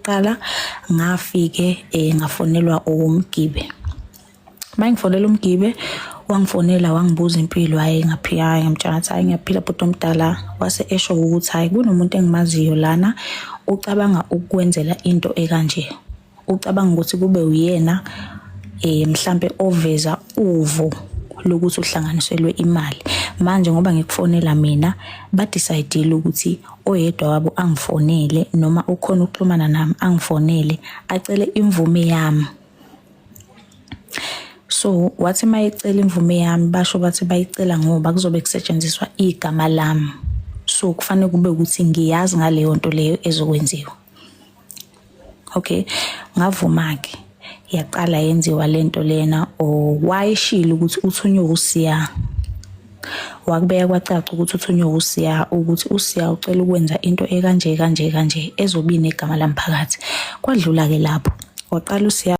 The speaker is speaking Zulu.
Okokuqala ngafike ngafonelwa uMgibe. Mangifonela uMgibe wangifonela wangibuza impilo, hhayi ngaphila, hhayi ngamtshela ngathi hhayi ngiyaphila bhuti omdala. Wase esho ukuthi hhayi kunomuntu engimaziyo lana ucabanga ukukwenzela into ekanje. Ucabanga ukuthi kube uyena mhlambe oveza uvo lokuthi uhlanganiselwe imali. Manje ngoba ngikufonela mina ba-decide-ile ukuthi oyedwa wabo angifonele noma ukhona ukuxhumana nami angifonele acele imvume yami. So wathi mayecela imvume yami basho bathi bayicela ngoba kuzobe kusetshenziswa igama lami. So kufanele kube ukuthi ngiyazi ngaleyo nto leyo ezokwenziwa. Okay, ngavuma-ke yaqala yenziwa lento lena or wayeshilo ukuthi uthunywe uSiya. Wakubeka kwacaca ukuthi uthunywe uSiya ukuthi uSiya ucela ukwenza into ekanje kanje kanje ezobe inegama lami phakathi. Kwadlula-ke lapho waqala uSiya.